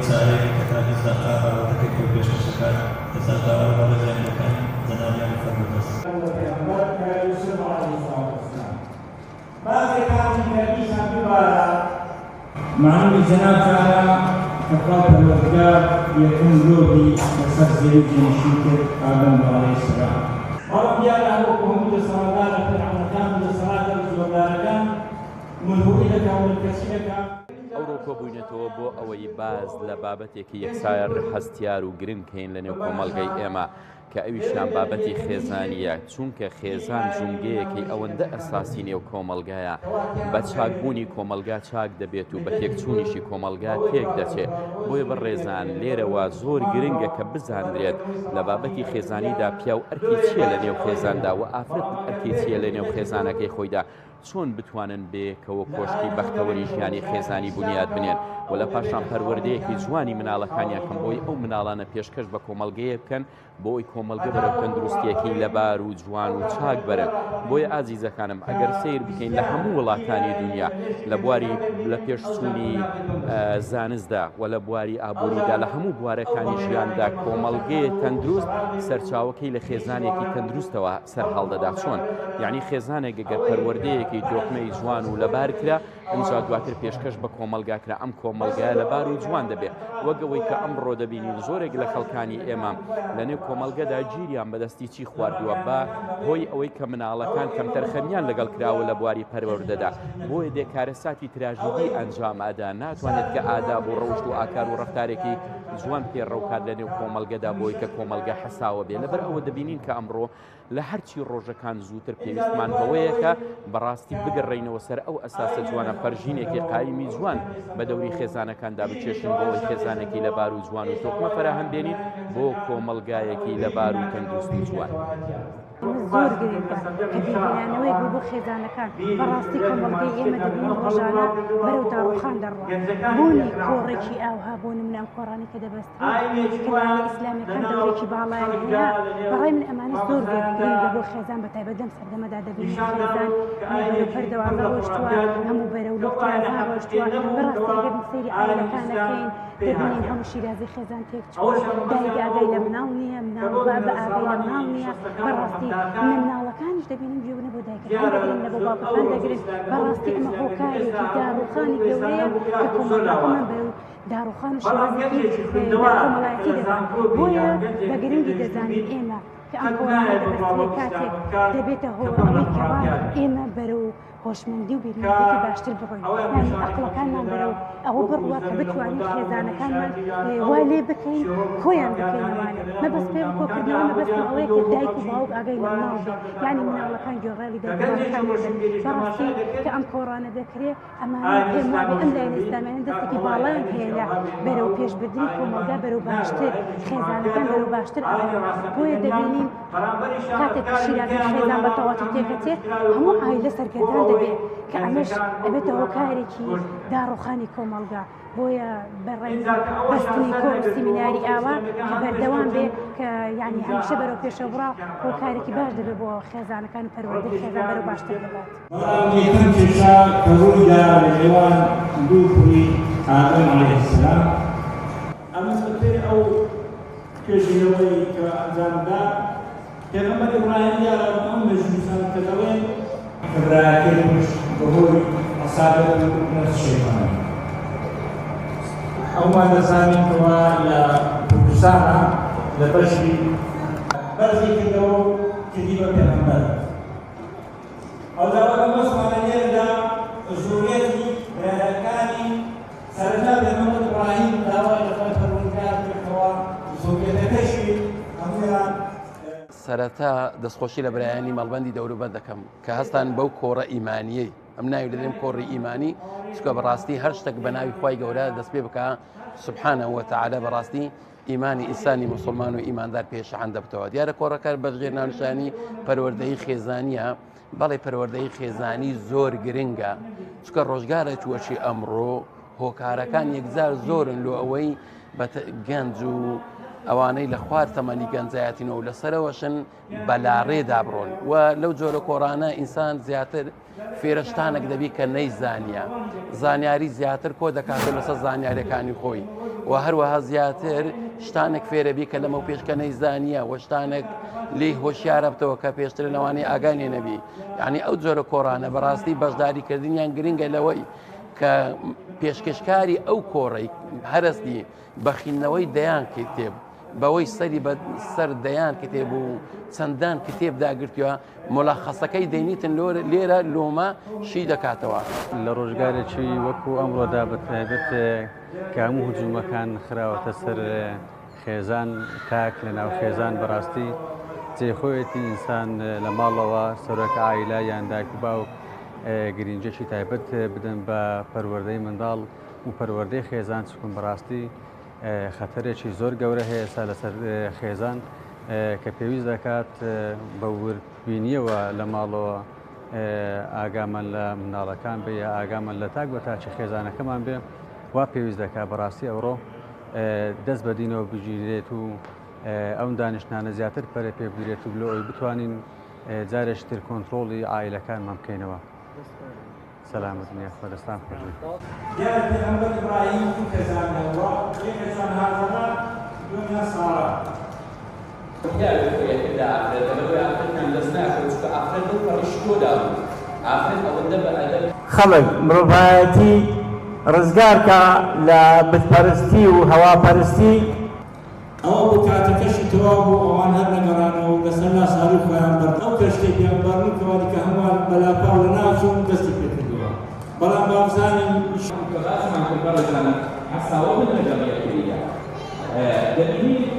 چارەیەک کە تا 20 دەقە بابەتەکەی خۆی پێشکەش ئەکات، ئێستاش داوا لە بەڕێزیان دەکەم جەنابیان بفەرموون دەست. پێغەمبەر کە یوسف علیە الصلوة والسلام بازێکانی کە دیسان دووبارە. مەعلومی جەنابتانە کە خوای پەروەردگار یەکەم مرۆڤی لەسەر زەوی جێنشین کرد ئادەم بوو علیە السلام. بەڵام دیارە هەروەکو هەموو دەسەڵاتدارە فیرعەونەکان و دەسەڵاتە زۆردارەکان ملهوڕی دەکا و ملکەچی دەکا. ئەوڕۆ کۆبووینەتەوە بۆ ئەوەی باس لە بابەتێکی یەکسار هەستیار و گرنگ کەین لە نێو کۆمەڵگەی ئێمە کە ئەویشیان بابەتی خێزانییە، چونکە خێزان جومگەیەکی ئەوەندە ئەساسی نێو کۆمەڵگایە، بە چاکبوونی کۆمەڵگا چاک دەبێت و بە تێکچوونیشی کۆمەڵگا تێک دەچێت. بۆیە بەڕێزان لێرەوە زۆر گرنگە کە بزانرێت لە بابەتی خێزانیدا پیاو ئەرکی چییە لە نێو خێزاندا و ئافرەت ئەرکی چییە لە نێو خێزانەکەی خۆیدا، چۆن بتوانن بەیەکەوە کۆشکی بەختەوەری ژیانی خێزانی بونیاد بنێن و لە پاشان پەروەردەیەکی جوانی مناڵەکانیان کەم بۆی ئەو مناڵانە پێشکەش بە کۆمەڵگەیە بکەن بۆی کۆمەڵگە بەرەو تەندروستیەکی لەبار و جوان و چاک بەرن بۆیە ئازیزەکانم ئەگەر سیر بکەین لە هەموو وڵاتانی دنیا لە بواری لە پێشچوونی زانستدا و لە بواری ئابووریدا لە هەموو بوارەکانی ژیاندا کۆمەڵگەیە تەندروست سەرچاوەکەی لە خێزانێکی تەندروستەوە سەرهەڵدەدا چۆن؟ یعنی خێزانێک گەر پەروەردەیەکی تۆکمەی جوان و لەبار کرا ئینجا دواتر پێشکەش بە کۆمەڵگا کرا ئەم کۆمەڵگایە لەبار و جوان دەبێ وەک ئەوەی کە ئەمڕۆ دەبینین زۆرێک لە خەڵکانی ئێمە لەنێو کۆمەڵگەدا گیریان بەدەستی چی خواردووە بە هۆی ئەوەی کە مناڵەکان کەمتەرخەمیان لەگەڵ کراوە لە بواری پەروەردەدا بۆیە دێ کارەساتی تراژیدی ئەنجام ئەدا ناتوانێت کە ئاداب و ڕەوشت و ئاکار و ڕەفتارێکی جوان پێڕەو کات لە نێو کۆمەڵگەدا بۆی کە کۆمەڵگە حەساوە بێ لەبەر ئەوە دەبینین کە ئەمڕۆ لە هەرچی ڕۆژەکان زووتر پێویستمان بەوەیە کە بەڕاستی بگەڕێینەوە سەر ئەو ئەساسە جوانە پەرژینێکی قایمی جوان بە دەوری خێزانەکاندا بکێشین بۆ ئەوەی خێزانێکی لەبار و جوان و تۆکمە فەراهەم بێنین بۆ کۆمەڵگایەکی لەبار و تەندروست و جوان. زۆر گرنگە کە بیرهێنانەوەیەک بوو بۆ خێزانەکان، بەڕاستی کۆمەڵگەی ئێمە دەبینین ڕۆژانە بەرەو داڕوخان دەڕوا، بوونی کۆڕێکی ئاوها بۆ نمونە ئەم کۆڕانەی کە دەبەسترێن کە لایەنە ئیسلامیەکان دەورێکی باڵایان هەیە، بەڕای من ئەمانە زۆر زۆر گرنگە بۆ خێزان بەتایبەت لەم سەردەمەدا دەبینین خێزان هەموو بەرەو پەردەوازە ڕۆشتووە، هەموو بەرەو لێکترازان ڕۆشتووە، بەڕاستی ئەگەر سەیری عائیلەکان نەکەین دەبینین هەموو شیرازەی خێزان تێک دایک ئاگای لە مناڵ نییە مناڵ بە ئاگای لە مناڵ نییە بەڕاستی نە مناڵەکانیش دەبینن گوێ نە بۆ دایکەکان دەگرن نە بۆ باوکەکان دەگرن بەڕاستی ئەمە هۆکارێکی داڕوخانی گەورەیە کە کۆمەڵگاکەمان بەرەو داڕوخان و شێوازێکی کۆمەڵایەتی دەبات بۆیە بە گرنگی دەزانین ئێمە کە ئەم کۆمەڵە دەبەسترێ کاتێک دەبێتە هۆ ئەوەی کەوا ئێمە بەرەو هۆشمەندی و بیرمەندیەکی باشتر بڕۆین یانی ئەقڵەکانمان بەرەو ئەوە بڕوا کە بتوانین خێزانەکانمان وا لێ بکەین کۆیان بکەینەوانێ مەبەست پێ کۆکردنەوە مەبەستم ئەوەیە کە دایک و باوک ئاگای لە مناڵ بێ یانی مناڵەکان گوێڕایەڵی دایک و باوکەکانیان بن بەڕاستی کە ئەم کۆڕانە دەکرێ ئەمانە پێم وابێ ئەم لایەنە ئیسلامیانە دەستێکی باڵایان هەیە لە بەرەو پێشبردنی کۆمەڵگا بەرەو باشتر خێزانەکان بەرەو باشتر ئەڕۆن بۆیە دەبینین کاتێک شیرازەی خێزان بە تەواوەتی تێکەچێ هەموو عایلە سەرگەردان دەبێ کە ئەمەش ئەبێتە هۆکارێکی داڕوخانی کۆمەڵگا بۆیە بە ڕای من بەستنی کۆڕ و سیمیناری ئاوا کە بەردەوام بێ کە یعنی هەمیشە بەرەو پێشەوە بڕا هۆکارێکی باش دەبێت بۆ خێزانەکان و پەروەردەی خێزان بەرەو باشتر دەبات. بەڵام یەکەم کێشە کە ڕوویدا لە نێوان دوو کوڕی ئادەم علیە السلام، ئەمەش بەپێی ئەو توێژینەوەی کە ئەنجامدا، پێغەمبەر ئیبراهیم دیارە ئەم مێژوونووسانە کە دەڵێن، کە برایەکەی کوشت بەهۆی حەسادەت و نەفس شەیتانی. هەموومان دەزانین کەوا لە کوردستانا لە بەشی. بەرزی کردەوە و کردی بە پێغەمبەر. ئەوجا وەک مەبەستمانە لێرەدا زوڕیەتی برایەکانی سەرەتا پێغەمبەر ئیبراهیم داوای لە خوای پەروەردگار کرد کەوا زوڕیەتەکەشی هەموویان. سەرەتا دەستخۆشی لە برایانی مەڵبەندی دەوروبەر دەکەم کە هەستان بەو کۆڕە ئیمانیەی ئەم ناوی دەنێم کۆڕی ئیمانی چکە بەڕاستی هەر شتێک بە ناوی خوای گەورە دەست پێ بکە سبحانە وتعالی بەڕاستی ئیمانی ئینسانی موسڵمان و ئیماندار پێ شەحن دەبتەوە دیارە کۆڕەکە بە ژێر ناونیشانی پەروەردەی خێزانیە بەڵێ پەروەردەی خێزانی زۆر گرنگە چکە ڕۆژگارە چوەشی ئەمڕۆ هۆکارەکان یەکجار زۆرن لۆ ئەوەی گەنج و ئەوانەی لە خوار تەمەنی گەنجایەتینەوە و لەسەرەوەشن بەلاڕێدا بڕۆن و لەو جۆرە کۆڕانە ئینسان زیاتر فێرە شتانێک دەبی کە نەیزانیە زانیاری زیاتر کۆ دەکاتەوە لەسەر زانیاریەکانی خۆی. و هەروەها زیاتر شتانێک فێرەبی کە لەمە پێش کە نەیزانیە و شتانێک لێی هۆشیارە بتەوە کە پێشتر لەوانەیە ئاگای لێ نەبی. یعنی ئەو جۆرە کۆڕانە بەڕاستی بەشداریکردنیان گرنگە لەوەی کە پێشکەشکاری ئەو کۆڕەی هەرەستی بە خیندنەوەی دەیان کتێب، بەوەی سەری بە سەر دەیان کتێب و چەندان کتێب داگرتووە، مولەخەسەکەی دەینیتن لێرە لۆمە شی دەکاتەوە. لە ڕۆژگارێکی وەکو ئەمڕۆدا بە تایبەت کە هەموو هجومەکان خراوەتە سەر خێزان، تاک لە ناو خێزان بەڕاستی جێی خۆیەتی ئینسان لە ماڵەوە سەرۆک عائیلە یان دایک و باوک گرینگیەکی تایبەت بدەن بە پەروەردەی منداڵ و پەروەردەی خێزان چکم بەڕاستی خەتەرێکی زۆر گەورە هەیە ئێستا لەسەر خێزان کە پێویست دەکات بە وردبینیەوە لە ماڵەوە ئاگامان لە منداڵەکان بێ یا ئاگامان لە تاک بە تاکی خێزانەکەمان بێ وا پێویست دەکات بەڕاستی ئەوڕۆ دەست بە دینەوە بگیرێت و ئەم دانیشتانە زیاتر پەرە پێ بدرێت و لۆ ئەوی بتوانین جارێکی تر کۆنترۆڵی عائیلەکانمان بکەینەوە. سەلامەت بن یاخوا دەستان خۆش بێت. دیارە پێغەمبەر ئیبراهیم دوو خێزانی هەبووە، یەکێکیان هاجەرە، دووەمیان سارا. پیاوێک خۆی ئەکردە ئافرەت لەبەرئەوەی ئافرەتیان دەست ناکەوت چونکە ئافرەت لەو پەڕی شکۆدا بوو ئافرەت ئەوەندە بە ئەدەب. خەڵک، مرۆڤایەتی ڕزگار کا لە بتپەرستی و هەواپەرستی. ئەوە بوو کاتەکەشی تەواو بوو ئەوان هەر نەگەڕانەوە و لەسەر ناچاری خۆیان بەرد ئەو کەشتیەی پێغەمبەر نوح کەوانی کە هەمووان بە لاپاو لەناو چوون دەستی پێ کردووە بەڵام با بزانین کە باسمان کرد بەڕێزان حەساوە بن لەگەڵ یەکتریدا دەبینین.